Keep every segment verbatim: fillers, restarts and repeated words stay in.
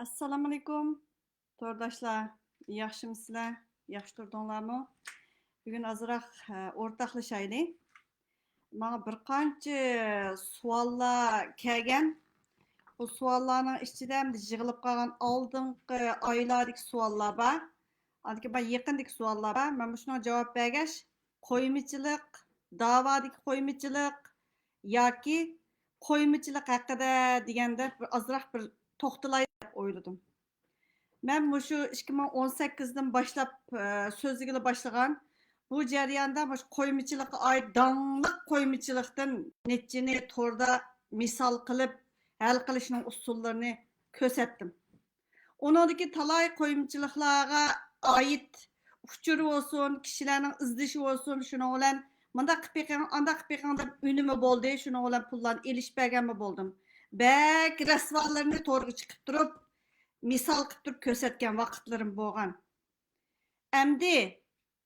ئەسسالامۇئەلەيكۇم، تورداشلار. ياخشىمۇسىلەر؟ ياخشى تۇردۇڭلارمۇ؟ بۈگۈن ئازراق، ئە، ئورتاقلىشايلى. ماڭا بىر قانچە سوئاللار كەلگەن. بۇ سوئاللارنىڭ ئىچىدە ئەمدى يىغىلىپ قالغان ئالدىنقى ئايلاردىكى سوئاللار بار. ئاندىن كېيىن يېقىندىكى سوئاللار بار. مەن مۇشۇنىڭغا جاۋاب بەرگەچ، قويمىچىلىق، داۋادىكى قويمىچىلىق ياكى قويمىچىلىق ھەققىدە دېگەندە بىر ئازراق بىر توختىلاي دەپ ئويلىدىم. مەن مۇشۇ ئىككى مىڭ ئون سەككىزدىن باشلاپ، ئە، سۆزلىگىلى باشلىغان. بۇ جەرياندا مۇشۇ قويمىچىلىققا ئائىت داڭلىق قويمىچىلىقتىن نەچچىنى توردا مىسال قىلىپ ھەل قىلىشنىڭ ئۇسۇللىرىنى كۆرسەتتىم. ئۇنىڭدىكى تالاي قويمىچىلىقلارغا ئائىت ئۇچۇر بولسۇن، كىشىلەرنىڭ ئىزدىشى بولسۇن، شۇنىڭ بىلەن مۇنداق قىلىپ بېقىڭ، ئانداق قىلىپ بېقىڭ دەپ ئۈنۈمى بولدى. شۇنىڭ بىلەن پۇللارنى ئېلىشىپ بەرگەنمۇ بولدۇم. بەك رەسۋالىرىنى تورغا چىقىپ تۇرۇپ، مىسال قىلىپ تۇرۇپ كۆرسەتكەن ۋاقىتلىرىم بولغان. ئەمدى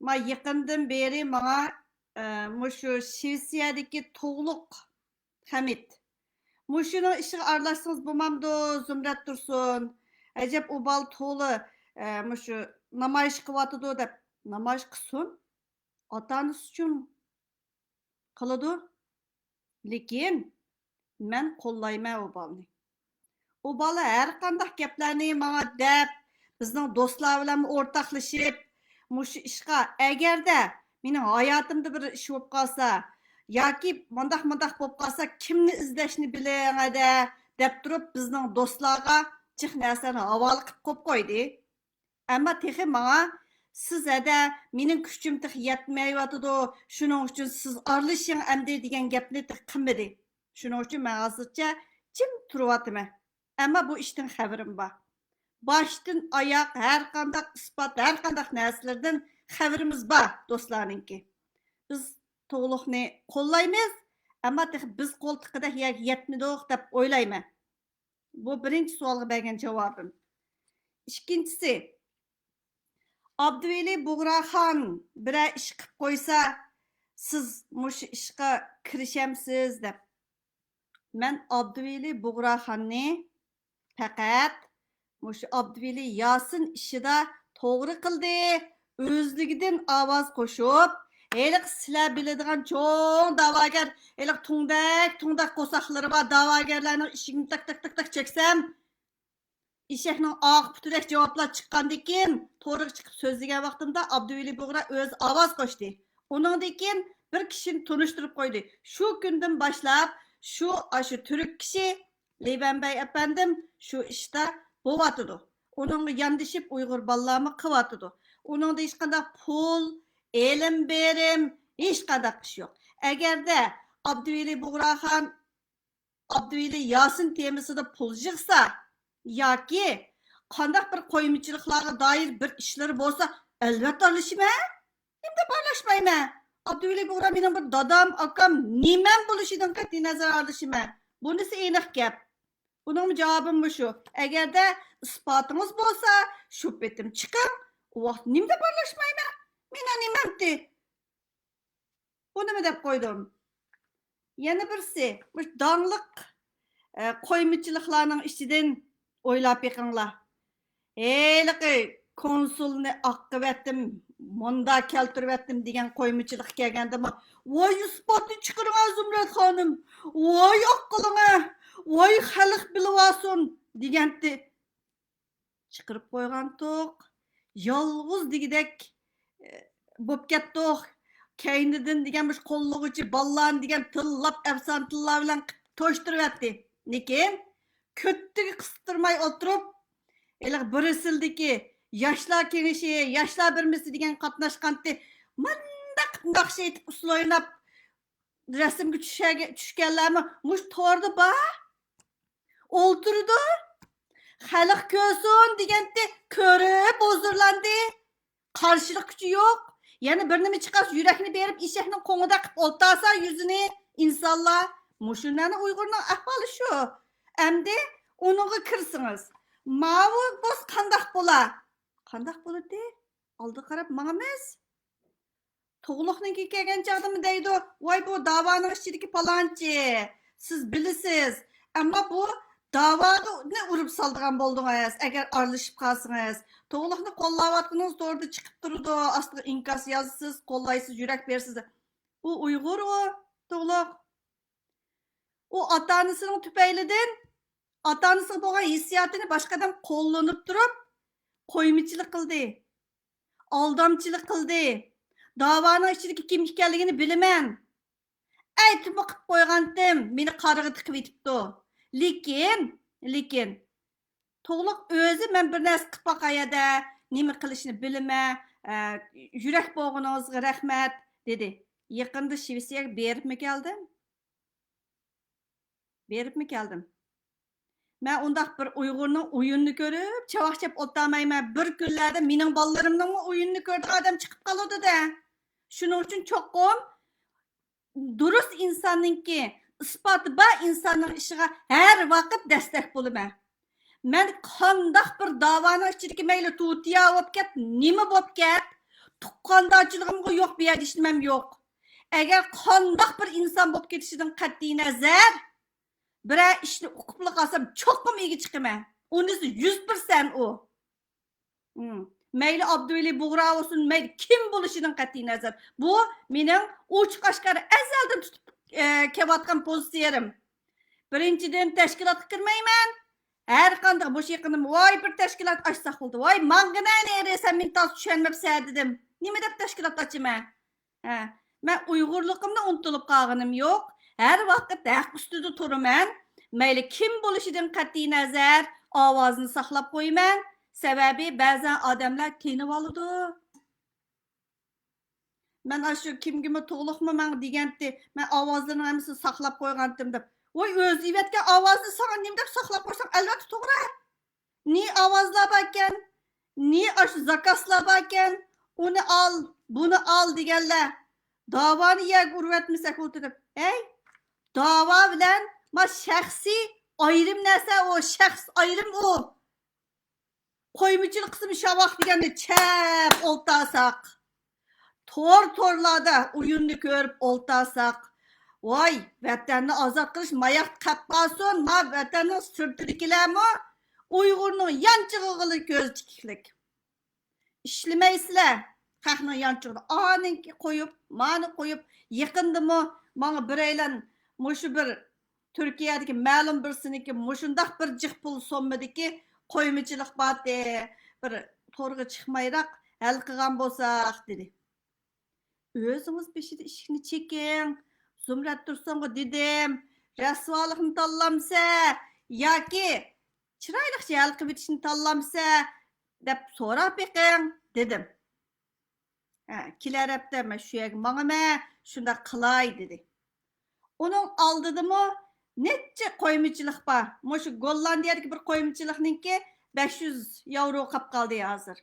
ما يېقىندىن بېرى ماڭا، ئە، مۇشۇ شىۋېتسىيەدىكى تۇغلۇق خەمىت، مۇشۇنىڭ ئىشىغا ئارىلاشسىڭىز بولمامدۇ، زۇمرەت تۇرسۇن؟ ئەجەب ئۇ بالا تولا، ئە، مۇشۇ نامايىش قىلىۋاتىدۇ دەپ. نامايىش قىلسۇن، ئاتا-ئانىسى ئۈچۈن قىلىدۇ. لېكىن مەن قوللايمەن ئۇ بالىنى. ئۇ بالا ھەر قانداق گەپلەرنى ماڭا دەپ، بىزنىڭ دوستلار بىلەن ئورتاقلىشىپ، مۇشۇ ئىشقا، ئەگەردە مېنىڭ ھاياتىمدا بىر ئىش بولۇپ قالسا ياكى مۇنداق مۇنداق بولۇپ قالسا، كىمنى ئىزدەشنى بىلىڭ ھەدە دەپ تۇرۇپ، بىزنىڭ دوستلارغا جىق نەرسىلەرنى ھاۋالە قىلىپ قويۇپ قويدى. ئەمما تېخى ماڭا، سىز ھەدە مېنىڭ كۈچۈم تېخى يەتمەيۋاتىدۇ، شۇنىڭ ئۈچۈن سىز ئارىلىشىڭ ئەمدى دېگەن گەپنى تېخى قىلمىدى. شۇنىڭ ئۈچۈن مەن ھازىرچە جىم تۇرۇۋاتىمەن. ئەمما بۇ ئىشتىن خەۋىرىم بار. باشتىن ئاياق ھەر قانداق ئىسپات، ھەر قانداق نەرسىلەردىن خەۋىرىمىز بار دوستلارنىڭكى. بىز تۇغلۇقنى قوللايمىز، ئەمما تېخى بىز قول تىققۇدەك يەرگە يەتمىدۇق دەپ ئويلايمەن. بۇ بىرىنچى سوئالغا بەرگەن جاۋابىم. ئىككىنچىسى، ئابدۇۋەلى بۇغراخان بىرەر ئىش قىلىپ قويسا، سىز مۇشۇ ئىشقا كىرىشەمسىز دەپ. مەن ئابدۇۋەلى بۇغراخاننى پەقەت مۇشۇ ئابدۇۋەلى ياسىن ئىشىدا توغرا قىلدى، ئۆزلۈكىدىن ئاۋاز قوشۇپ، ھېلىقى سىلەر بىلىدىغان چوڭ داۋاگەر، ھېلىقى تۇڭدەك، تۇڭدەك قورساقلىرى بار داۋاگەرلەرنىڭ ئىشىكىنى تاك، تاك، تاك، تاك چەكسەم، ئېشەكنىڭ ئاق پۇتىدەك جاۋابلار چىققاندىن كېيىن، تورغا چىقىپ سۆزلىگەن ۋاقتىمدا ئابدۇۋەلى بۇغرا ئۆزى ئاۋاز قوشتى. ئۇنىڭدىن كېيىن بىر كىشىنى تونۇشتۇرۇپ قويدى. شۇ كۈندىن باشلاپ شۇ، ئاشۇ تۈرك كىشى لىۋەن بەي ئەپەندىم شۇ ئىشتا بوۋاتىدۇ. ئۇنىڭغا ياندىشىپ ئۇيغۇر بالىلارمۇ قىلىۋاتىدۇ. ئۇنىڭدا ھېچقانداق پۇل، ئېلىم بېرىم، ھېچقانداق ئىش يوق. ئەگەردە ئابدۇۋەلى بۇغراخان ئابدۇۋەلى ياسىن تېمىسىدا پۇل يىغسا ياكى قانداق بىر قويمىچىلىقلارغا دائىر بىر ئىشلىرى بولسا، ئەلۋەتتە ئارىلىشىمەن. نېمە دەپ ئارىلاشمايمەن؟ ئابدۇۋەلى بۇغرا مېنىڭ بىر دادام، ئاكام، نېمەم بولۇشىدىن قەتئىينەزەر ئارىلىشىمەن. بۇنىسى ئېنىق گەپ. بۇنىڭمۇ جاۋابىم مۇشۇ. ئەگەردە ئىسپاتىڭىز بولسا، شۇ پېتىم چىقىڭ. ئۇ ۋاقىت نېمە دەپ ئارىلاشمايمەن؟ مېنىڭ نېمەمتى؟ بۇنىمۇ دەپ قويدۇم. يەنە بىرسى، مۇشۇ داڭلىق، ئە، قويمىچىلىقلارنىڭ ئىچىدىن ئويلاپ بېقىڭلار. ھېلىقى كونسۇلنى ئاققىۋەتتىم، مۇندا كەلتۈرۈۋەتتىم دېگەن قويمىچىلىققا كەلگەندىمۇ، ۋاي ئىسپاتنى چىقىرىڭە زۇمرەت خانىم، ۋاي ئاققىلىڭە، ۋاي خەلق بىلىۋالسۇن دېگەنتى. چىقىرىپ قويغانتۇق. يالغۇز دېگۈدەك، ئە، بوپ كەتتۇق. كەينىدىن دېگەن مۇشۇ قوللىغۇچى بالىلارنى دېگەن تىللاپ، ئەپسانە تىللار بىلەن توشتۇرۇۋەتتى. لېكىن كۆتتىگە قىستۇرماي ئولتۇرۇپ، ھېلىقى بريۇسسېلدىكى ياشلار كېڭىشى، ياشلار بىرلىكى دېگەن قاتناشقانتى. مۇنداق ناخشا ئېيتىپ، ئۇسسۇل ئويناپ، رەسىمگە چۈشەگە-، چۈشكەنلەرمۇ مۇشۇ توردا بار. ئولتۇرىدۇ. خەلق كۆرسۇن دېگەنتى، كۆرۈپ ھۇزۇرلاندى. قارشىلىق كۈچى يوق. يەنە بىر نېمە چىقارسا يۈرەكنى بېرىپ ئېشەكنىڭ قوڭىدا قىلىپ ئولتۇرسا يۈزىنى ئىنسانلار. مۇشۇلارنى ئۇيغۇرنىڭ ئەھۋالى شۇ. ئەمدى ئۇنىڭغا كىرسىڭىز. ماۋۇ بولسا قانداق بولا؟ قانداق بولىدۇ؟ ئالدىغا قاراپ ماڭىمىز. تۇغلۇقنىڭكى كەلگەن چاغدىمۇ دەيدۇ، ۋاي، بۇ داۋانىڭ ئىچىدىكى پالانچى، سىز بىلىسىز، ئەمما بۇ داۋانى ئۇرۇپ سالىدىغان بولدىڭىز، ئەگەر ئارىلىشىپ قالسىڭىز. تۇغلۇقنى قوللاۋاتقىنىڭىز توردا چىقىپ تۇرىدۇ، ئاستىغا ئىنكاس يازىسىز، قوللايسىز، يۈرەك بېرىسىز. ئۇ ئۇيغۇر ئۇ، تۇغلۇق. ئۇ ئاتا-ئانىسىنىڭ تۈپەيلىدىن، ئاتا-ئانىسىغا بولغان ھېسسىياتىنى باشقا ئادەم قوللىنىپ تۇرۇپ، قويمىچىلىق قىلدى. ئالدامچىلىق قىلدى. داۋانىڭ ئىچىدىكى كىم ئىكەنلىكىنى بىلىمەن. ئەيتىپمۇ قىپ قويغانتىم، مېنى قارىغا تىقىۋېتىپتۇ. لېكىن، لېكىن، تۇغلۇق ئۆزى مەن بىر نەرسە قىپ باقاي ھەدە، نېمە قىلىشنى بىلىمەن، ئە، يۈرەك بولغىنىڭىزغا رەھمەت، دېدى. يېقىندا شىۋېتسىيەگە بېرىپمۇ كەلدىم. بېرىپمۇ كەلدىم. مەن ئۇنداق بىر ئۇيغۇرنىڭ ئويۇنىنى كۆرۈپ، چاۋاك چەپ ئولتۇرمايمەن. بىر كۈنلەردە مېنىڭ بالىلىرىمنىڭمۇ ئويۇنىنى كۆرىدىغان ئادەم چىقىپ قالىدۇ-دە. شۇنىڭ ئۈچۈن چوقۇم دۇرۇس ئىنساننىڭكى، ئىسپاتى بار ئىنساننىڭ ئىشىغا ھەر ۋاقىت دەستەك بولىمەن. مەن قانداق بىر داۋانىڭ ئىچىدىكى مەيلى تۇتىيا بولۇپ كەت، نېمە بولۇپ كەت، تۇغقاندارچىلىقىمغا يوق، بۇ يەردە ھېچنېمەم يوق. ئەگەر قانداق بىر ئىنسان بولۇپ كېتىشىدىن قەتئىينەزەر، بىرەر ئىشنى ئۇقۇپلا قالسام، چوقۇم ئىگە چىقىمەن. ئۇنىسى يۈز پىرسەنت ئۇ. ھىم. مەيلى ئابدۇۋەلى بۇغرا بولسۇن، مەيلى كىم بولۇشىدىن قەتئىينەزەر. بۇ مېنىڭ ئوچۇق ئاشكارا ئەزەلدىن تۇتۇپ، ئە، كېلىۋاتقان پوزىتسىيەم. بىرىنچىدىن، تەشكىلاتقا كىرمەيمەن. ھەر قانداق مۇشۇ يېقىندا، ۋاي، بىر تەشكىلات ئاچساق بولدى. ۋاي، ماڭغىنە نېرى، سەن مېنى تازا چۈشەنمەپسەن، دېدىم. نېمە دەپ تەشكىلات ئاچىمەن؟ ھە، مەن ئۇيغۇرلۇقۇمنى ئۇنتۇلۇپ قالغىنىم يوق. ھەر ۋاقىت ھەق ئۈستىدە تۇرىمەن. مەيلى كىم بولۇشىدىن قەتئىينەزەر، ئاۋازىنى ساقلاپ قويىمەن. سەۋەبى، بەزەن ئادەملەر تېنىۋالىدۇ. مەن ئاشۇ كىمگىمۇ، تۇغلۇقمۇ ماڭا دېگەنتى، مەن ئاۋازلىرىنىڭ ھەممىسىنى ساقلاپ قويغانتىم دەپ. ۋاي، ئۆزى ئېۋەتكەن ئاۋازنى ساڭا نېمە دەپ ساقلاپ قويساڭ، ئەلۋەتتە توغرا. نى ئاۋازلار باركەن، نى ئاشۇ زاكازلار باركەن، ئۇنى ئال، بۇنى ئال دېگەنلەر. داۋانى يەرگە ئۇرۇۋەتمىسەك ئولتۇرۇپ. ھەي، داۋا بىلەن ما شەخسىي ئايرىم نەرسە ئۇ، شەخس ئايرىم ئۇ. قويمىچىلىق قىسمى شاۋاق دېگەندە چەپ ئولتۇرساق. تور-تورلاردا ئويۇننى كۆرۈپ ئولتۇرساق، ۋاي، ۋەتەننى ئازاد قىلىش ماياقتا قەپ قالسۇن، ما ۋەتەننىڭ سىرتىدىكىلەرمۇ ئۇيغۇرنىڭ يانچۇقىغىلا كۆز تىكىكلىك. ئىشلىمەيسىلەر خەقنىڭ يانچۇقىدا. ئانىڭكى قويۇپ، مانى قويۇپ، يېقىندىمۇ ماڭا بىرەيلەن مۇشۇ بىر تۈركىيەدىكى مەلۇم بىرسىنىڭكى مۇشۇنداق بىر جىق پۇل سوممىدىكى قويمىچىلىق بارتى، بىر تورغا چىقمايراق ھەل قىلغان بولساق، دېدى. ئۆزىڭىز بېشىدا ئىشىكنى چېكىڭ. زۇمرەت تۇرسۇنغا دېدىم، رەسۋالىقنى تاللامسە ياكى چىرايلىقچە ھەل قىلىۋېتىشنى تاللامسە دەپ سوراپ بېقىڭ، دېدىم. ھە، كېلەر ھەپتە مەن شۇ يەرگە ماڭىمەن، شۇنداق قىلاي، دېدى. ئۇنىڭ ئالدىدىمۇ نەچچە قويمىچىلىق بار. مۇشۇ گوللاندىيەدىكى بىر قويمىچىلىقنىڭكى بەش يۈز ياۋرو قاپ قالدى ھازىر.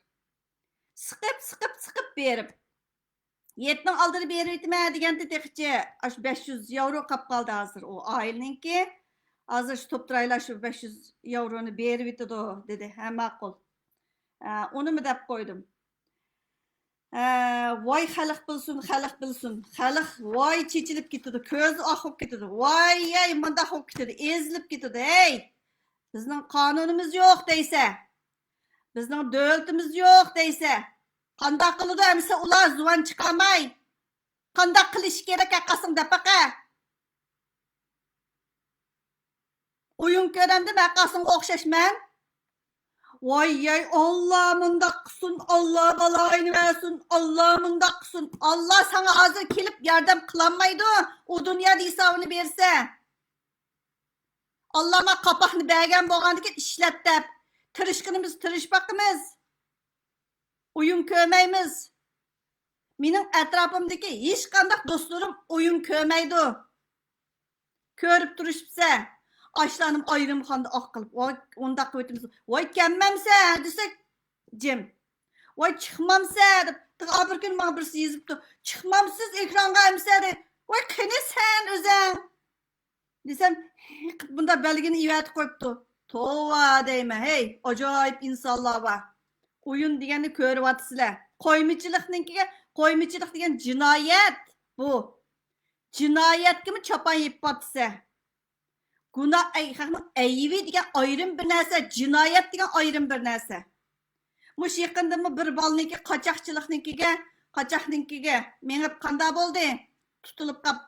سىقىپ، سىقىپ، سىقىپ بېرىپ، يەتتىنىڭ ئالدىدا بېرىۋېتىمەن دېگەنتى تېخىچە، ئاشۇ بەش يۈز ياۋرو قاپ قالدى ھازىر ئۇ ئائىلىنىڭكى. ھازىر شۇ توپ تۇرايلا شۇ بەش يۈز ياۋرونى بېرىۋېتىدۇ، دېدى. ھە، ماقۇل. ئە، ئۇنىمۇ دەپ قويدۇم. ئە، ۋاي خەلق بىلسۇن، خەلق بىلسۇن. خەلق ۋاي چېچىلىپ كېتىدۇ، كۆزى ئاق بولۇپ كېتىدۇ. ۋاي، ھەي، مۇنداق بولۇپ كېتىدۇ، ئېزىلىپ كېتىدۇ. ھەي، بىزنىڭ قانۇنىمىز يوق دەيسە. بىزنىڭ دۆلىتىمىز يوق دەيسە. قانداق قىلىدۇ ئەمىسە ئۇلار زۇۋان چىقارماي؟ قانداق قىلىشى كېرەك ھەققاسىڭ دەپ باقە. ئويۇن كۆرەمدىم ھەققاسىڭغا ئوخشاش مەن. ۋاي ياي، ئاللا مۇنداق قىلسۇن، ئاللا بالايىنى بەرسۇن، ئاللا مۇنداق قىلسۇن. ئاللا ساڭا ھازىر كېلىپ ياردەم قىلالمايدۇ، ئۇ دۇنيادا ھېسابىنى بېرسە. ئاللا ما قاپاقنى بەرگەن بولغاندىكىن ئىشلەت دەپ، تىرىشقىنىمىز تىرىشىپ باقىمىز. ئويۇن كۆرمەيمىز. مېنىڭ ئەتراپىمدىكى ھېچقانداق دوستلىرىم ئويۇن كۆرمەيدۇ. كۆرۈپ تۇرۇشۇپسە، ئاشلانىم ئايرىمخانىدا ئاق قىلىپ، ۋاي، ئۇنداق قىلىۋېتىمىز. ۋاي، كەلمەمسە دېسەك، جىم. ۋاي، چىقمامسە دەپ، تېخى بىر كۈنى ماڭا بىرسى يېزىپتۇ. چىقمامسىز ئېكرانغا ئەمسە دەي. ۋاي، قېنى سەن ئۆزەڭ؟ دېسەم، بۇنداق بەلگىنى ئېۋەتىپ قويۇپتۇ. توۋا دەيمەن، ھەي، ئاجايىپ ئىنسانلار بار. ئويۇن دېگەننى كۆرۈۋاتىسىلەر. قويمىچىلىقنىڭكىگە، قويمىچىلىق دېگەن جىنايەت بۇ. جىنايەتكىمۇ چاپان يېپىۋاتىسە. گۇناھ، ئەي، خەقنىڭ ئەيىبى دېگەن ئايرىم بىر نەرسە، جىنايەت دېگەن ئايرىم بىر نەرسە. مۇشۇ يېقىندىمۇ بىر بالىنىڭكى قاچاقچىلىقنىڭكىگە، قاچاقنىڭكىگە مېڭىپ قانداق بولدى؟ تۇتۇلۇپ قاپ،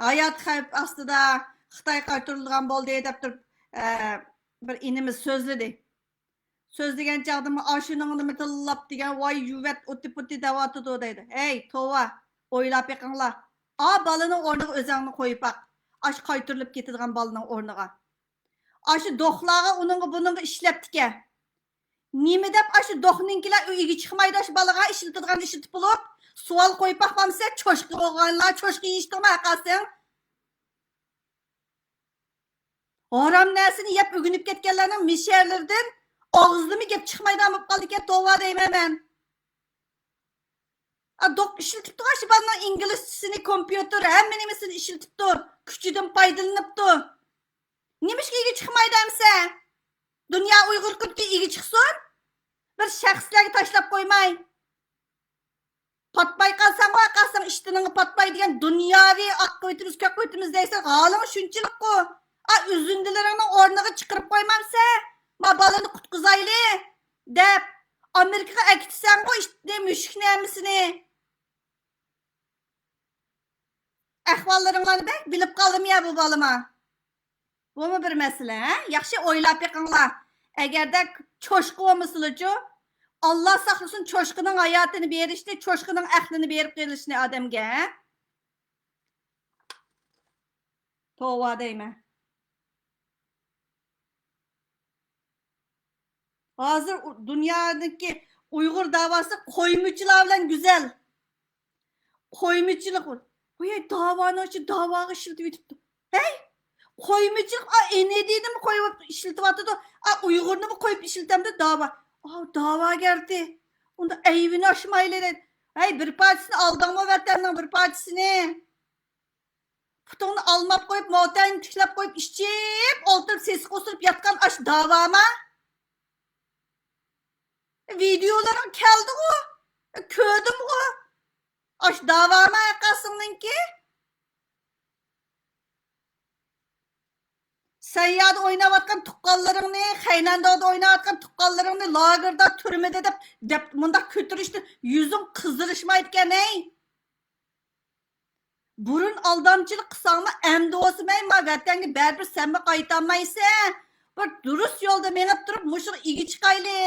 ھايات خەۋپ ئاستىدا، خىتاي قايتۇرۇلىدىغان بولدى دەپ تۇرۇپ، ئە، بىر ئىنىمىز سۆزلىدى. سۆزلىگەن چاغدىمۇ، ئاشۇنىڭنىمۇ تىللاپ دېگەن، ۋاي يۇۋەت ئۇتى پۇتى دەۋاتىدۇ دەيدۇ. ھەي، توۋا، ئويلاپ بېقىڭلار. ئا بالىنىڭ ئورنىغا ئۆزەڭنى قويۇپ باق. ئاشۇ قايتۇرۇلۇپ كېتىدىغان بالىنىڭ ئورنىغا. ئاشۇ دوخلارغا، ئۇنىڭغا، بۇنىڭغا ئىشلەپتىكەن. نېمە دەپ ئاشۇ دوخنىڭكىلەر ئۆيگە چىقمايدۇ، ئاشۇ بالىغا ئىشلىتىدىغان ئىشلىتىپ بولۇپ، سوئال قويۇپ باقمامسەن، چوشقا بولغانلار، چوشقا يېيىشتىڭمۇ ھەققاسىڭ؟ ھارام نەرسىنى يەپ ئۆگىنىپ كەتكەنلەرنىڭ مىشەلىرىدىن ئاغزىدىنمۇ گەپ چىقمايدىغان بولۇپ قالدىكەن، توۋا دەيمەن مەن. ئا، دوق ئىشلىتىپتۇ، شۇ بالىنىڭ ئىنگلىزچىسىنى، كومپيۇتېر، ھەممە نېمىسىنى ئىشلىتىپتۇ، كۈچىدىن پايدىلىنىپتۇ. نېمىشقا ئىگە چىقمايدۇ ئەمسە؟ دۇنيا ئۇيغۇر قىلىپتۇ، ئىگە چىقسۇن. بىر شەخسلەرگە تاشلاپ قويماي. پاتماي قالساڭ، ۋاي قالساڭ، ئىشتىنىڭ پاتماي دېگەن دۇنياۋى ئاقىۋىتىمىز، كۆكىۋىتىمىز دەيسەن، ھالىڭ شۇنچىلىكقۇ. ئا، ئۈزۈندىلىرىڭنىڭ ئورنىغا چىقىرىپ قويمامسەن؟ ما بالىنى قۇتقۇزايلى دەپ، ئامېرىكىغا ئەكېتىسەنغۇ ئىتنى، مۈشۈكنى، ھەممىسىنى. ئەھۋاللىرىڭلارنى بەك بىلىپ قالدىم يا بۇ بالىما. بۇمۇ بىر مەسىلە، ھە؟ ياخشى ئويلاپ بېقىڭلار. ئەگەردە چوشقا بولمىسىلىچۇ، ئاللا ساقلىسۇن چوشقىنىڭ ھاياتىنى بېرىشنى، چوشقىنىڭ ئەقلىنى بېرىپ قېلىشنى ئادەمگە، ھە؟ توۋا دەيمەن. ھازىر ئۇ-، دۇنيادىكى ئۇيغۇر داۋاسى قويمىچىلار بىلەن گۈزەل. قويمىچىلىق. ۋاي، داۋانىڭ ئىچى داۋاغا ئىشلىتىۋېتىپتۇ. ھەي، قويمىچىلىق، ئا، ئىندىيىنىمۇ قويۇپ ئىشلىتىۋاتىدۇ. ئا، ئۇيغۇرنىمۇ قويۇپ ئىشلىتەمدۇ داۋا. ئا، داۋاگەرتى. ئۇندا ئەيۋىنى ئاچمايلى دەيدۇ. ھەي، بىر پارچىسىنى ئالدىڭمۇ ۋەتەننىڭ بىر پارچىسىنى؟ پۇتۇڭنى ئالماپ قويۇپ، موتەڭنى تىكلەپ قويۇپ، ئىچىپ ئولتۇرۇپ، سېسىق ئوسۇرۇپ ياتقان ئاش داۋاما؟ ۋىدېئولىرىڭ كەلدىغۇ، كۆردۈمغۇ. ئاش داۋاما ھەققاسىڭنىڭكى؟ سەن يادا ئويناۋاتقان تۇغقانلىرىڭنى، خەينەنداۋدا ئويناۋاتقان تۇغقانلىرىڭنى لاگېردا، تۈرمىدە دەپ، دەپ مۇنداق كۆتۈرۈشتە يۈزۈڭ قىزىرىشمايدىكەن، ھەي. بۇرۇن ئالدامچىلىق قىلساڭمۇ، ئەمدى بولسا مەي، ما ۋەتەنگە بەرىبىر سەنمۇ قايتالمايسەن. بىر دۇرۇس يولدا مېڭىپ تۇرۇپ، مۇشۇغا ئىگە چىقايلى.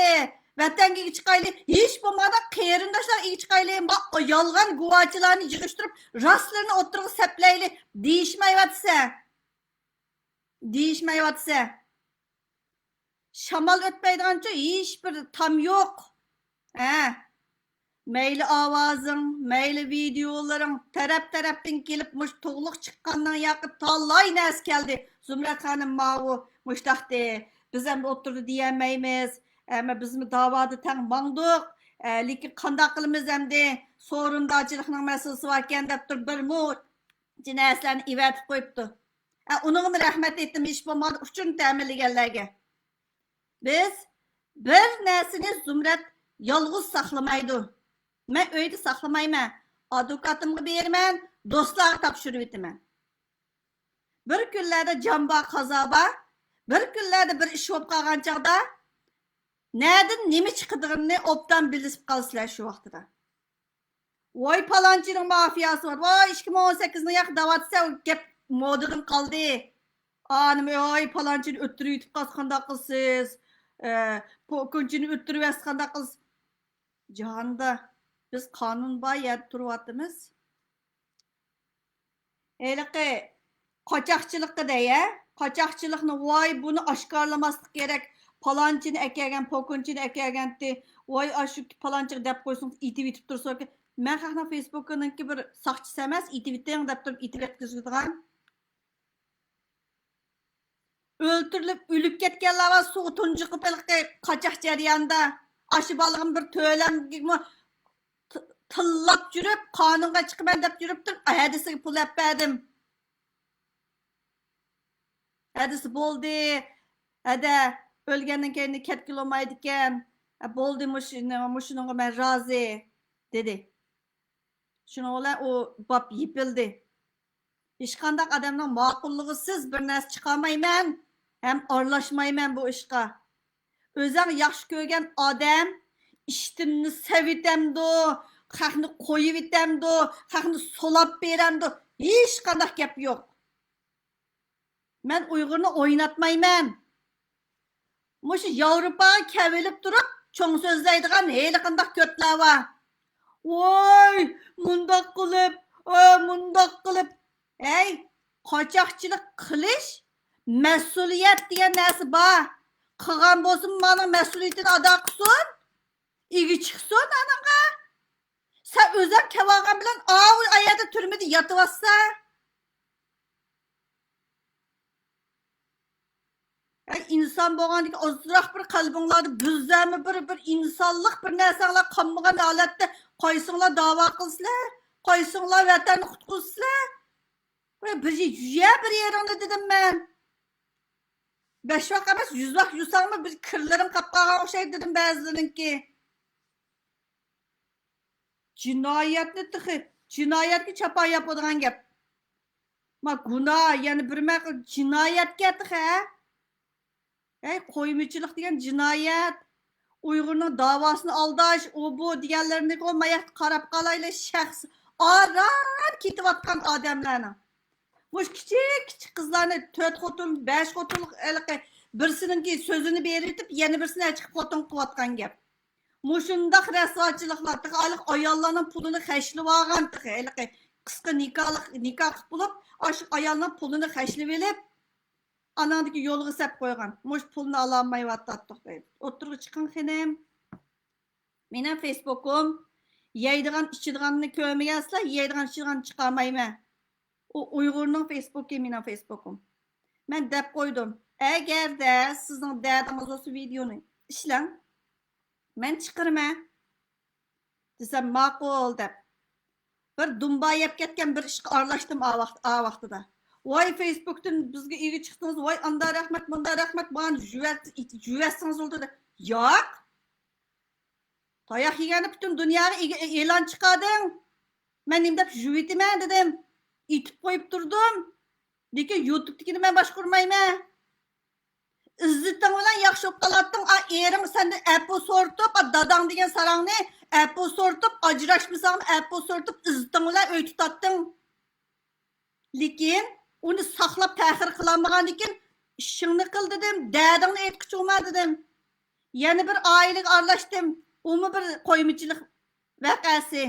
ۋەتەنگە ئىگە چىقايلى. ھېچ بولمىغاندا قېرىنداشلارغا ئىگە چىقايلى. ما يالغان گۇۋاچىلارنى يىغىشتۇرۇپ، راستلىرىنى ئوتتۇرىغا سەپلەيلى دېيىشمەيۋاتىسەن. دېيىشمەيۋاتىسەن. شامال ئۆتمەيدىغانچۇ ھېچ بىر تام يوق. ھە. مەيلى ئاۋازىڭ، مەيلى ۋىدېئولىرىڭ، تەرەپ-تەرەپتىن كېلىپ، مۇشۇ تۇغلۇق چىققاندىن ياقى تالاي نەرسە كەلدى. زۇمرەت خانىم ماۋۇ مۇشتاقتى. بىز ئەمدى ئوتتۇرىدا دېيەلمەيمىز. ئەمما بىزمۇ داۋادا تەڭ ماڭدۇق. ئە، لېكىن قانداق قىلىمىز ئەمدى؟ سورۇنداچىلىقنىڭ مەسىلىسى باركەن دەپ تۇرۇپ، بىر مۇنچە نەرسىلەرنى ئېۋەتىپ قويۇپتۇ. ئە، ئۇنىڭغىمۇ رەھمەت ئېيتتىم، ھېچ بولمىغاندا ئۇچۇرنى تەمىنلىگەنلەرگە. بىز بىر نەرسىنى زۇمرەت يالغۇز ساقلىمايدۇ. مەن ئۆيدە ساقلىمايمەن. ئادۋوكاتىمغا بېرىمەن، دوستلارغا تاپشۇرۇۋېتىمەن. بىر كۈنلەردە جان بار، قازا بار. بىر كۈنلەردە بىر ئىش بولۇپ قالغان چاغدا نەدىن نېمە چىقىدىغىنىنى ئوبدان بىلىپ قالىسىلەر شۇ ۋاقتىدا. ۋاي، پالانچىنىڭ مافىياسى بار. ۋاي، ئىككى مىڭ ئون سەككىزنىڭ ياقى دەۋاتسا، ئۇ گەپ مودىدىن قالدى. ئانىمۇ، ۋاي، پالانچىنى ئۆتتۈرۈۋېتىپ قالسا قانداق قىلىسىز؟ ئە، پوكۇنچىنى ئۆتتۈرۈۋەتسە قانداق قىلىسىز؟ جاھاندا بىز قانۇن بار يەردە تۇرۇۋاتىمىز. ھېلىقى قاچاقچىلىققا دەي، ھە؟ قاچاقچىلىقنى، ۋاي، بۇنى ئاشكارىلىماسلىق كېرەك. پالانچىنى ئەكەلگەن، پوكۇنچىنى ئەكەلگەنتى. ۋاي، ئاشۇ پالانچىغا دەپ قويسۇن، ئېتىۋېتىپ تۇرسا. مەن خەقنىڭ فېيسبۇكىنىڭكى بىر ساقچىسى ئەمەس، ئېتىۋېتىڭ دەپ تۇرۇپ ئېتىۋەتكۈزىدىغان. ئۆلتۈرۈلۈپ، ئۆلۈپ كەتكەنلەر بار، سۇغا تۇنجۇقۇپ، ھېلىقى قاچاق جەريانىدا. ئاشۇ بالىغىمۇ بىر تۆلەمگىمۇ ت-، تىللاپ يۈرۈپ، قانۇنغا چىقىمەن دەپ يۈرۈپ تۇرۇپ، ھەدىسىگە پۇل ئەپ بەردىم. ھەدىسى بولدى. ھەدە، ئۆلگەندىن كېيىن كەتكىلى بولمايدىكەن. ھە، بولدى، مۇشۇنى-، مۇشۇنىڭغا مەن رازى، دېدى. شۇنىڭ بىلەن ئۇ باب يېپىلدى. ھېچقانداق ئادەمنىڭ ماقۇللۇقىسىز بىر نەرسە چىقارمايمەن، ھەم ئارىلاشمايمەن بۇ ئىشقا. ئۆزەڭ ياخشى كۆرگەن ئادەم ئىشتىنىنى سېۋىتەمدۇ، خەقنى قويۇۋېتەمدۇ، خەقنى سولاپ بېرەمدۇ، ھېچقانداق گەپ يوق. مەن ئۇيغۇرنى ئويناتمايمەن. مۇشۇ ياۋروپاغا كەۋېلىپ تۇرۇپ، چوڭ سۆزلەيدىغان ھېلىقانداق كۆتلەر بار. ۋاي، مۇنداق قىلىپ، ئا، مۇنداق قىلىپ. ھەي، قاچاقچىلىق قىلىش، مەسئۇلىيەت دېگەن نەرسە بار. قىلغان بولسىمۇ، مانا مەسئۇلىيىتىنى ئادا قىلسۇن، ئىگە چىقسۇن ئانىڭغا. سەن ئۆزۈڭ كەۋالغان بىلەن ئاۋۇ ئايەردە تۈرمىدە ياتىۋاتسا. ئەي، ئىنسان بولغاندىكىن ئازراق بىر قەلبىڭلاردا بىزلەرمۇ بىر، بىر ئىنسانلىق بىر نەرسەڭلار قالمىغان ھالەتتە قايسىڭلار داۋا قىلىسىلەر، قايسىڭلار ۋەتەننى قۇتقۇزىسىلەر. ۋە بىر يۇيە بىر يېرىڭنى دېدىم مەن. بەش ۋاق ئەمەس، يۈز ۋاق يۇساڭمۇ بىر كىرلىرىڭ قاپ قالغان ئوخشايدۇ دېدىم بەزىلىرىنىڭكى. جىنايەتنى تېخى، جىنايەتكە چاپان ياپىدىغان گەپ. ما گۇناھ، يەنە بىر مەقۇل جىنايەتكە تېخى، ھە؟ ھەي، قويمىچىلىق دېگەن جىنايەت. ئۇيغۇرنىڭ داۋاسىنى ئالداش، ئۇ بۇ دېگەنلىرىنى ما ياقتا قاراپ قالايلى، شەخس ئاران كېتىۋاتقان ئادەملەرنىڭ. مۇشۇ كىچىك، كىچىك قىزلارنى تۆت خوتۇن، بەش خوتۇنلۇق ھېلىقى بىرسىنىڭكى سۆزىنى بېرىۋېتىپ، يەنە بىرسىنى چىقىپ خوتۇن قىلىۋاتقان گەپ. مۇشۇنداق رەسۋاچىلىقلار، تېخى ھېلىقى ئاياللارنىڭ پۇلىنى خەجلىۋالغان، تېخى ھېلىقى قىسقا نىكاھلىق، نىكاھ قىلىپ بولۇپ، ئاشۇ ئايالنىڭ پۇلىنى خەجلىۋېلىپ، ئاناڭدىكى يولغا سەپ قويغان. مۇشۇ پۇلنى ئالالمايۋاتاتتۇق دەيدۇ. ئوتتۇرىغا چىقىڭ خېنىم. مېنىڭ فېيسبۇكۇم. يەيدىغان، ئىچىدىغاننى كۆرمىگەنسىلەر، يەيدىغان، ئىچىدىغاننى چىقارمايمەن. ئۇ ئۇيغۇرنىڭ فېيسبۇكى، مېنىڭ فېيسبۇكۇم. مەن دەپ قويدۇم، ئەگەردە سىزنىڭ دەردىڭىز بولسا ۋىدېونى ئىشلەڭ، مەن چىقىرىمەن دېسەم، ماقۇل دەپ. بىر دۇمبا يەپ كەتكەن بىر ئىشقا ئارىلاشتىم ئا ۋاقىت، ئا ۋاقتىدا. ۋاي، فېيسبۇكتىن بىزگە ئىگە چىقتىڭىز، ۋاي، ئاندا رەھمەت، مۇندا رەھمەت، مانا جۈۋەت-، جۈۋەتسىڭىز بولدى دە. ياق. تاياق يېگەندە پۈتۈن دۇنياغا ئىگە-، ئېلان چىقاردىڭ. مەن نېمە دەپ جۈۋىتىمەن دېدىم. ئېيتىپ قويۇپ تۇردۇم. لېكىن يۇتۇبتىكىنى مەن باشقۇرمايمەن. ئىززىتىڭ بىلەن ياخشى بولۇپ قالاتتىڭ. ئا، ئېرىڭ سەندىن ئەپۇ سورىتىپ، ئا، داداڭ دېگەن ساراڭنى ئەپۇ سورىتىپ، ئاجراشمىساڭمۇ ئەپۇ سورىتىپ، ئىززىتىڭ بىلەن ئۆي تۇتاتتىڭ. لېكىن ئۇنى ساقلاپ پەخىر قىلالمىغاندىكىن، ئىشىڭنى قىل دېدىم، دەردىڭنى ئېيتقۇچۇما دېدىم. يەنە بىر ئائىلىگە ئارىلاشتىم. ئۇمۇ بىر قويمىچىلىق ۋەقەسى.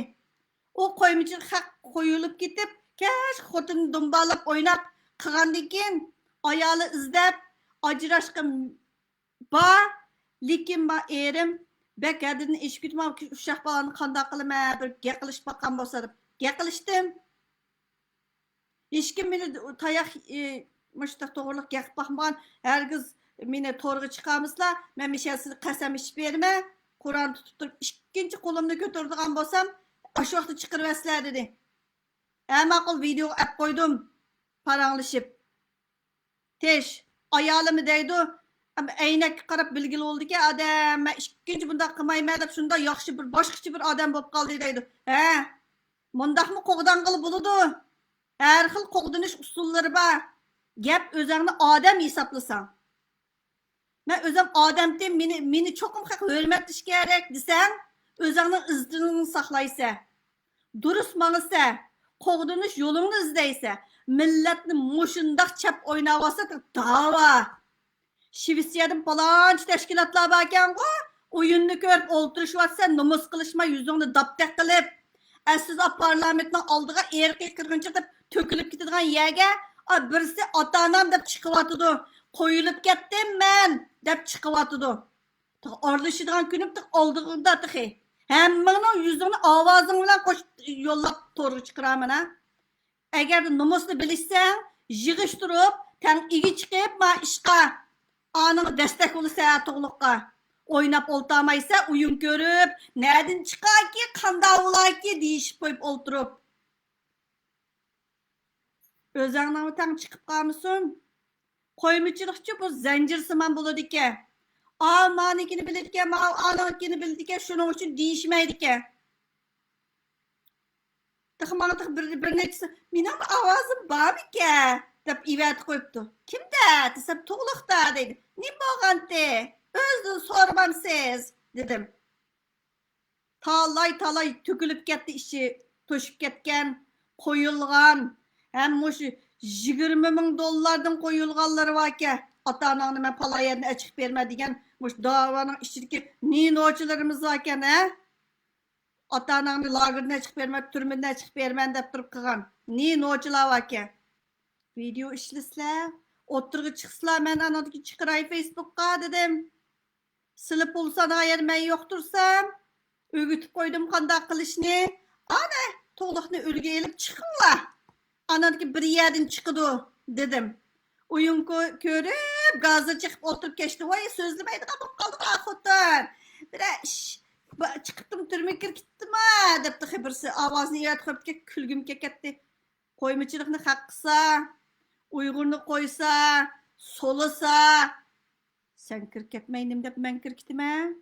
ئۇ قويمىچىلىق خەق قويۇلۇپ كېتىپ، كەچ خوتۇنىنى دۇمبالاپ ئويناپ قىلغاندىن كېيىن، ئايالى ئىزدەپ، ئاجراشقان بار، لېكىن ما ئېرىم بەك ھەددىدىن ئېشىپ كېتىپ، ما ئۇششاق بالىنى قانداق قىلىمەن، بىر گەپ قىلىشىپ باققان بولسا دەپ گەپ قىلىشتىم. ھېچكىم مېنى تاياق، ئى، مۇشۇنداق توغرىلىق گەپ قىلىپ باقمىغان، ھەرگىز مېنى تورغا چىقارمىسىلا، مەن مىشەن سىزگە قەسەم ئىچىپ بېرىمەن، قورال تۇتۇپ تۇرۇپ ئىككىنچى قولۇمنى كۆتۈرىدىغان بولسام، ئاشۇ ۋاقىتتا چىقىرىۋەتسىلە دېدى. ھە، ماقۇل، ۋىدېئوغا ئەپ قويدۇم، پاراڭلىشىپ. تىش، ئايالىممۇ دەيدۇ، ئەمما ئەينەككە قاراپ بىلگىلى بولىدىكەن ئادەم، مەن ئىككىنچى بۇنداق قىلمايمەن دەپ شۇنداق ياخشى بىر باشقىچە بىر ئادەم بولۇپ قالدى دەيدۇ. ھە، مۇنداقمۇ قوغدانغىلى بولىدۇ؟ ھەر خىل قوغدىنىش ئۇسۇللىرى بار. گەپ ئۆزەڭنى ئادەم ھېسابلىساڭ. مەن ئۆزۈم ئادەمتىم، مېنى، مېنى چوقۇم خەق ھۆرمەتلىشى كېرەك دېسەڭ، ئۆزۈڭنىڭ ئىززىتىڭنى ساقلايسەن. دۇرۇس ماڭىسەن، قوغدىنىش يولۇڭنى ئىزدەيسەن. مىللەتنى مۇشۇنداق چەپ ئويناۋاتسا، داۋا. شىۋېتسىيەدىن پالانچى تەشكىلاتلار باركەنغۇ، ئويۇننى كۆرۈپ ئولتۇرۇشۇۋاتىسەن، نومۇس قىلىشماي يۈزۈڭنى داپتەك قىلىپ. ئەسلىدە پارلامېنتنىڭ ئالدىغا ئىرقىي قىرغىنچىلىق دەپ تۆكۈلۈپ كېتىدىغان يەرگە، ئا، بىرسى ئاتا-ئانام دەپ چىقىۋاتىدۇ، قويۇلۇپ كەتتىم مەن دەپ چىقىۋاتىدۇ. تېخى ئارىلىشىدىغان كۈنۈم تېخى ئالدىڭدا تېخى. ھەممىڭنىڭ يۈزىڭنى ئاۋازىڭ بىلەن قوشۇپ يوللاپ تورغا چىقىرامەن ھە. ئەگەردە نومۇسنى بىلىشسەڭ، يىغىشتۇرۇپ، تەڭ ئىگە چىقىپ، ما ئىشقا، ئانىڭغا دەستەك بولىسەن تۇغلۇققا. ئويناپ ئولتۇرمايسەن، ئويۇن كۆرۈپ، نەدىن چىقاركى، قانداق بولاكى دېيىشىپ قويۇپ ئولتۇرۇپ. ئۆزەڭنىڭمۇ تەڭ چىقىپ قالمىسۇن. قويمىچىلىقچۇ بۇ زەنجىرسىمان بولىدىكەن. ئاۋۇ مانىكىنى بىلىدىكەن، ماۋۇ ئانىڭكىنى بىلىدىكەن، شۇنىڭ ئۈچۈن دېيىشمەيدىكەن. تېخى ماڭا تېخى بىر، بىر نەچچىسى، مېنىڭمۇ ئاۋازىم بارمىكەن دەپ ئېۋەتىپ قويۇپتۇ. كىمدە دېسەم، تۇغلۇقتا دەيدۇ. نېمە بولغانتى؟ ئۆزىدىن سورىمامسىز دېدىم. تالاي-تالاي تۆكۈلۈپ كەتتى، ئىچى توشۇپ كەتكەن، قويۇلغان، ھەم مۇشۇ يىگىرمە مىڭ دوللاردىن قويۇلغانلىرى باركەن. ئاتا-ئاناڭنى مەن پالايەردىن ئەچىقىپ بېرىمەن دېگەن مۇشۇ داۋانىڭ ئىچىدىكى نى نوچىلىرىمىز باركەن، ھە؟ ئاتا-ئاناڭنى لاگېردىن ئەچىقىپ بېرىمەن، تۈرمىدىن ئەچىقىپ بېرىمەن دەپ تۇرۇپ قىلغان نى نوچىلار باركەن. ۋىدېئو ئىشلىسىلە، ئوتتۇرىغا چىقسىلا، مەن ئانىڭدىكى چىقىراي فېيسبۇكقا دېدىم. سىلى پۇل سانايەر مەن يوق تۇرسام، ئۆگىتىپ قويدۇم قانداق قىلىشنى. ئانە، تۇغلۇقنى ئۈلگە ئېلىپ چىقىڭلار. ئاناندىكى بىر يەردىن چىقىدۇ، دېدىم. ئويۇن كۆ-، كۆرۈپ، گازىر چېقىپ ئولتۇرۇپ كەچتى. ۋاي، سۆزلىمەيدىغان بولۇپ قالدىغۇ خوتۇن. بىرەر ئىش، با-، چىقىپتىمۇ، تۈرمىگە كىرىپ كېتىپتىما؟ دەپتۇ خېبىرسى. ئاۋازىنى يەۋەتىپ قويۇپتىكەن، كۈلگۈم كېلىپ كەتتى. قويمىچىلىقنى خەق قىلسا، ئۇيغۇرنى قويسا، سولىسا، سەن كىرىپ كەتمەي نېمە دەپ مەن كىرىپ كېتىمەن؟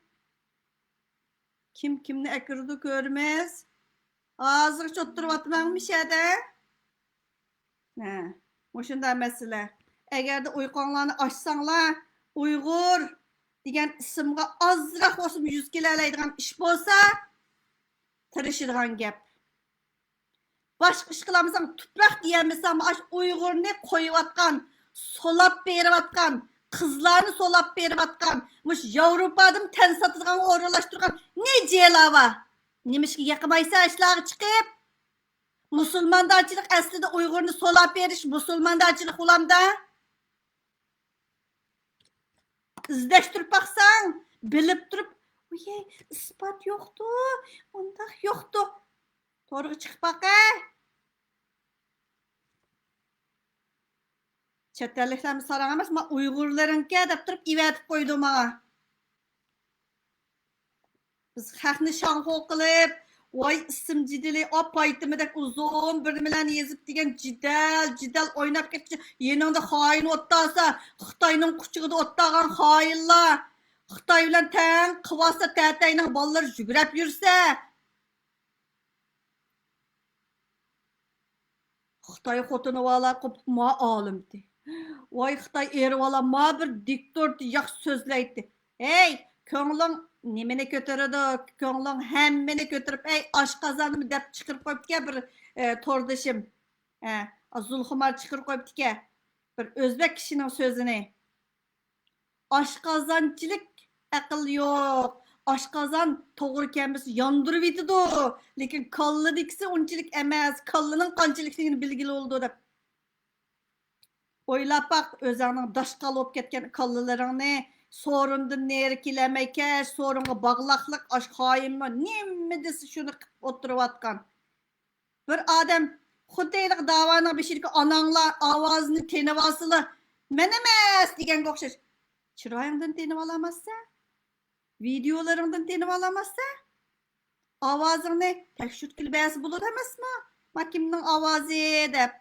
كىم كىمنى ئەكىرىدۇ كۆرىمىز. ھازىرغىچە ئولتۇرۇۋاتىمەنمۇ مۇشۇ يەردە؟ ھە، مۇشۇنداق مەسىلە. ئەگەردە ئۇيقۇڭلارنى ئاچساڭلار، ئۇيغۇر دېگەن ئىسىمغا ئازراق بولسىمۇ يۈز كېلەلەيدىغان ئىش بولسا، تىرىشىدىغان گەپ. باشقا ئىش قىلالمىساڭ، تۇپراق دېيەلمىسەڭ، ئاشۇ ئۇيغۇرنى قويۇۋاتقان، سولاپ بېرىۋاتقان، قىزلارنى سولاپ بېرىۋاتقان، مۇشۇ ياۋروپادىمۇ تەن ساتىدىغانغا ئورۇنلاشتۇرغان نى جېلا بار؟ نېمىشقا يېقىنمايسەن ئىشلارغا چىقىپ؟ مۇسۇلماندارچىلىق ئەسلىدە ئۇيغۇرنى سولاپ بېرىش مۇسۇلماندارچىلىق بولامدا؟ ئىزدەشتۈرۈپ باقساڭ، بىلىپ تۇرۇپ، ئۇيەي، ئىسپات يوقتۇ، ئۇنداق يوقتۇ. تورغا چىقىپ باقە. چەت ئەللىكلەرمۇ ساراڭ ئەمەس، ما ئۇيغۇرلىرىڭكە دەپ تۇرۇپ ئېۋەتىپ قويىدۇ ماڭا. بىز خەقنى شاڭخۇ قىلىپ، ۋاي ئىسىم جېدىلى، ئاپ پايتىمىدەك ئۇزۇن بىر نېمىلەرنى يېزىپ دېگەن جېدەل، جېدەل ئويناپ كەتكۈچە يېنىڭدا خائىن ئولتۇرسا، خىتاينىڭ قۇچىقىدا ئولتۇرغان خائىنلار، خىتاي بىلەن تەڭ قىلىۋالسا، تەتەينىڭ بالىلىرى يۈگرەپ يۈرسە، خىتاي خوتۇنى بالا قوپۇپ ما ئالىمتى. ۋاي خىتاي ئېرى بالا ما بىر دىكتورتى ياخشى سۆزلەيتتى. ھەي، كۆڭلۈڭ نېمىنى كۆتۈرىدۇ؟ كۆڭلۈڭ ھەممىنى كۆتۈرۈپ، ئەي، ئاشقازاننىمۇ دەپ چىقىرىپ قويۇپتىكەن بىر، ئە، توردىشىم. ھە، زۇلخۇمار چىقىرىپ قويۇپتىكەن. بىر ئۆزبەك كىشىنىڭ سۆزىنى. ئاشقازانچىلىك ئەقىل يوق. ئاشقازان توغرا كەلمىسە ياندۇرۇۋېتىدۇ. لېكىن كاللىدىكىسى ئۇنچىلىك ئەمەس. كاللىنىڭ قانچىلىكلىكىنى بىلگىلى بولىدۇ دەپ. ئويلاپ باق، ئۆزۈڭنىڭ داشقال بولۇپ كەتكەن كاللىلىرىڭنى، سورۇندىن نېرى كېلەلمەي كەچ، سورۇنغا باغلاقلىق، ئاش خايىممۇ، نېمە دېسە شۇنى قىلىپ ئولتۇرۇۋاتقان. بىر ئادەم خۇددى ھېلىقى داۋانىڭ بېشىدىكى ئاناڭلار ئاۋازىنى تېنىۋالسىلا، مەن ئەمەس دېگەنگە ئوخشاش. چىرايىڭدىن تېنىۋالالماسسەن، ۋىدېئولىرىڭدىن تېنىۋالالماسسەن، ئاۋازىڭنى تەكشۈرتكىلى بەرسە بولىدۇ ئەمەسمۇ؟ ما كىمنىڭ ئاۋازى دەپ.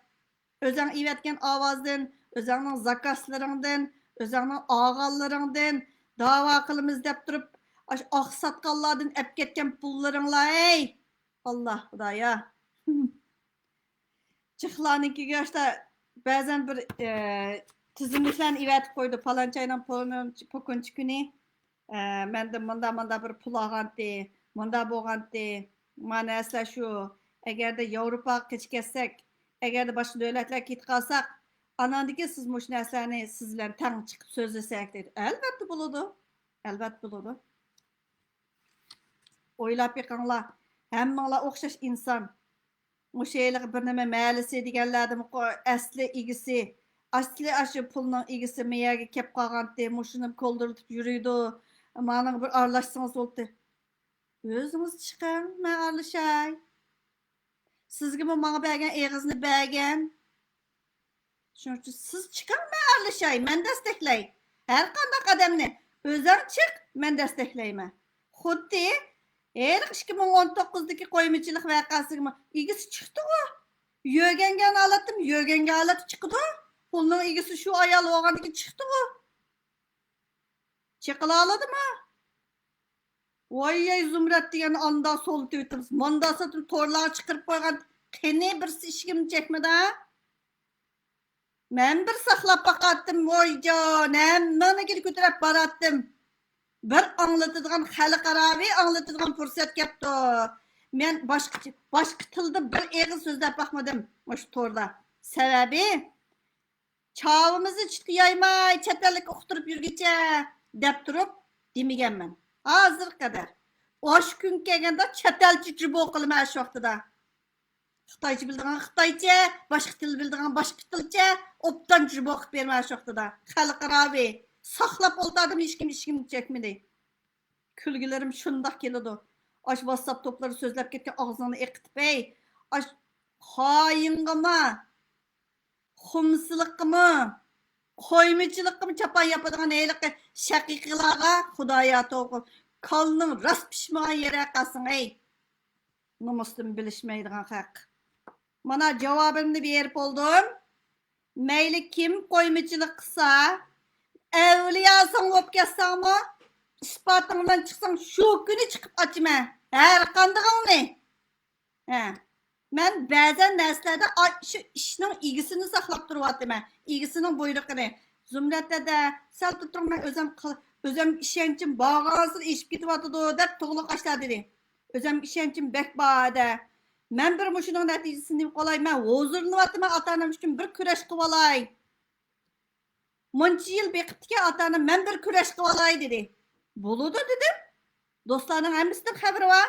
ئۆزەڭ ئېۋەتكەن ئاۋازدىن، ئۆزەڭنىڭ زاكازلىرىڭدىن، ئۆزەڭنىڭ ئالغانلىرىڭدىن داۋا قىلىمىز دەپ تۇرۇپ، ئاشۇ ئاقساتقانلاردىن ئەپ كەتكەن پۇللىرىڭلار، ھەي! ئاللا خۇدايا. جىقلارنىڭكىگە ئاشتا بەزەن بىر، ئە، تىزىملىكلەرنى ئېۋەتىپ قويىدۇ. پالانچاينىڭ پوكۇنچى كۈنى، ئە، مەندىن مۇندا، مۇندا بىر پۇل ئالغانتى، مۇندا بولغانتى. ما نەرسىلەر شۇ. ئەگەردە ياۋروپاغا قېچىپ كەتسەك، ئەگەردە باشقا دۆلەتلەرگە كېتىپ قالساق، ئاناندىن كېيىن سىز مۇشۇ نەرسىلەرنى سىز بىلەن تەڭ چىقىپ سۆزلىسەك دەيدۇ. ئەلۋەتتە بولىدۇ. ئەلۋەتتە بولىدۇ. ئويلاپ بېقىڭلار، ھەممىڭلار ئوخشاش ئىنسان. مۇشۇ ھېلىقى بىر نېمە مەھەللىسى دېگەنلەردىمۇ ئەسلى ئىگىسى، ئەسلى ئاشۇ پۇلنىڭ ئىگىسى مەيەرگە كەپ قالغانتى، مۇشۇنى كولدۇرتۇپ يۈرىدۇ. ماڭا بىر ئارىلاشسىڭىز بولدى. ئۆزىڭىز چىقىڭ، مەن ئارىلىشاي. سىزگىمۇ ماڭا بەرگەن ئېغىزنى بەرگەن. شۇنىڭ ئۈچۈن سىز چىقىڭ، مەن ئارىلىشاي، مەن دەستەكلەي. ھەر قانداق ئادەمنى ئۆزۈڭ چىق، مەن دەستەكلەيمەن. خۇددى ھېلىقى ئىككى مىڭ ئون توققۇزدىكى قويمىچىلىق ۋەقەسىگىمۇ ئىگىسى چىقتىغۇ. يۆگەنگەن ھالەتتىمۇ يۆگەنگەن ھالەتتە چىقىدۇ. پۇلنىڭ ئىگىسى شۇ ئايال بولغاندىكىن چىقتىغۇ. چېقىلالىدىما؟ ۋاييەي زۇمرەت دېگەن ئاندا سولىتىۋېتىمىز. ماندا ساتىم تورلارغا چىقىرىپ قويغان. قېنى بىرسى ئىشىكىمنى چەكمىدى؟ مەن بىر ساقلاپ باقاتتىم، ۋايجان، ھەممىڭنىڭكىنى كۆتۈرۈپ باراتتىم. بىر ئاڭلىتىدىغان، خەلقئاراۋى ئاڭلىتىدىغان پۇرسەت كەپتۇ. مەن باشقىچە، باشقا تىلدا بىر ئېغىز سۆزلەپ باقمىدىم مۇشۇ توردا. سەۋەبى، چاۋىمىزنى چىتقا يايماي، چەت ئەللىككە ئۇقتۇرۇپ يۈرگۈچە دەپ تۇرۇپ دېمىگەنمەن. ھازىرغا قەدەر. ئاشۇ كۈنگە كەلگەندە چەت ئەلچە جۈبو قىلىمەن شۇ ۋاقتىدا. خىتايچە بىلىدىغان خىتايچە، باشقا تىل بىلىدىغان باشقا تىلچە، ئوبدان جۈبو قىلىپ بېرىمەن شۇ ۋاقتىدا. خەلقئاراۋى. ساقلاپ ئولتۇردۇم، ھېچكىم ئىشىكىمنى چەكمىدى. كۈلگۈلىرىم شۇنداق كېلىدۇ. ئاشۇ ۋاتساپ توپلىرىدا سۆزلەپ كەتكەن ئاغزىڭنى ئېقىتىپ، ئەي، ئاش خايىڭغىمۇ، خۇمسىلىققىمۇ، قويمىچىلىققىمۇ چاپان ياپىدىغان ھېلىقى شەقىقىلارغا خۇدايا توغرا، كاللىنىڭ راست پىشمىغان يېرى قالسۇن، ئەي. نومۇستىن بىلىشمەيدىغان خەق. مانا جاۋابىمنى بېرىپ بولدۇم. مەيلى كىم قويمىچىلىق قىلسا، ئەۋلىياسىڭ بولۇپ كەتسەڭمۇ، ئىسپاتىڭ بىلەن چىقساڭ، شۇ كۈنى چىقىپ ئاچىمەن ھەر قاندىقىڭنى. ھە. مەن بەزەن نەرسىلەردە ئا-، شۇ ئىشنىڭ ئىگىسىنى ساقلاپ تۇرۇۋاتىمەن. ئىگىسىنىڭ بۇيرۇقىنى. زۇمرەت دەدە، سەل تۇرۇڭ، مەن ئۆزۈم قىل-، ئۆزۈم ئىشەنچىم بارغانسېرى ئېشىپ كېتىۋاتىدۇ، دەپ توغلۇق ئاشۇنداق دېدى. ئۆزۈم ئىشەنچىم بەك بار دە. مەن بىر مۇشۇنىڭ نەتىجىسىنى قىلاي، مەن ھۇزۇرلىنىۋاتىمەن، ئاتا-ئانام ئۈچۈن بىر كۈرەش قىلىۋالاي. مۇنچە يىل بېقىپتىكەن ئاتا-ئانام، مەن بىر كۈرەش قىلىۋالاي دېدى. بولىدۇ دېدىم. دوستلارنىڭ ھەممىسىنىڭ خەۋىرى بار.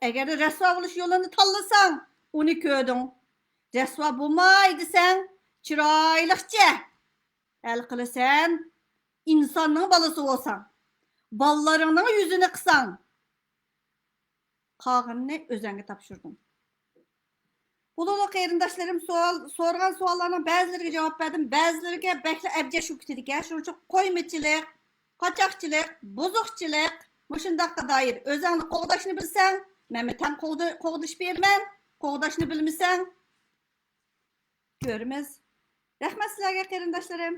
ئەگەردە رەسۋا بولۇش يولىنى تاللىساڭ، ئۇنى كۆردۈڭ. رەسۋا بولماي دېسەڭ، چىرايلىقچە ھەل قىلىسەن. ئىنساننىڭ بالىسى بولساڭ، بالىلىرىڭنىڭ يۈزىنى قىساڭ، قالغىنىنى ئۆزۈڭگە تاپشۇردۇم. بولىدۇ قېرىنداشلىرىم، سوئال، سورىغان سوئاللارنىڭ بەزىلىرىگە جاۋاب بەردىم، بەزىلىرىگە بەكلا ئەبجەش بولۇپ كېتىدىكەن. شۇنىڭ ئۈچۈن قويمىچىلىق، قاچاقچىلىق، بۇزۇقچىلىق، مۇشۇنداققا دائىر ئۆزۈڭنى قوغداشنى بىلسەڭ، مەنمۇ تەڭ قوغدا-، قوغدىشىپ بېرىمەن. قوغداشنى بىلمىسەڭ، كۆرىمىز. رەھمەت سىلەرگە قېرىنداشلىرىم.